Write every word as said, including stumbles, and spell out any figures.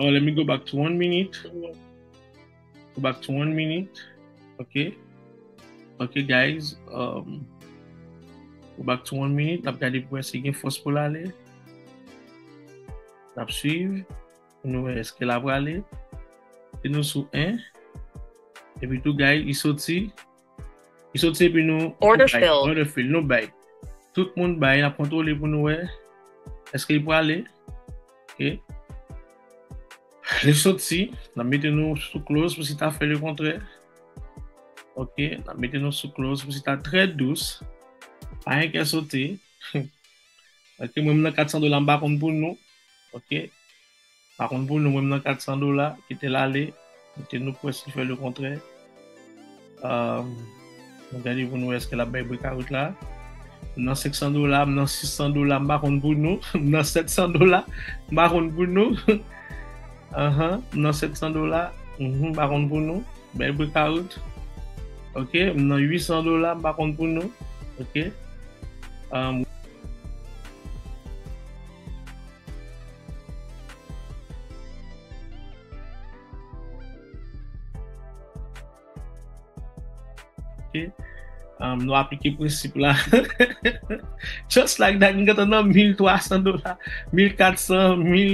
Oh, let me go back to one minute. Go back to one minute. Ok. Ok, guys. Um, go back to one minute. N ap gade pou wè si gen fòs pou l ale. N ap swiv. Pou nou wè èske l ap prale. Epi nou sou en. Epi tou, guys, li soti. Li soti epi nou, Order nou bay, failed. Order failed. Nou bay. Tout moun bay, n ap kontwole pou nou wè èske li prale. Ok. Li soti, n ap mete nou sou close pou si ta fè le kontrè. Ok, n ap mete nou sou close pou si ta trè dous. Pa gen kè sote. Ok, mwen m nan kat san dola, m pa konn pou nou. Ok. Pa konn pou nou, mwen m nan kat san dola, kite l ale. Kite nou prèske fè le kontrè. Um, nou gade pou nou èske l ap bay breakout la. M nan senk san dola, m nan sis san dola, m pa konn pou nou. M nan sèt san dola, m pa konn pou nou. Ahan, m nan sèt san dola, mhm, m pa konn pou nou. Bèl breakout. Ok, m nan uit san dola, m pa konn pou nou. Ok. Um, Ok. Um, nou aplike prensip la. Just like that, m gentan nan mil twa san dola, mil kat san, mil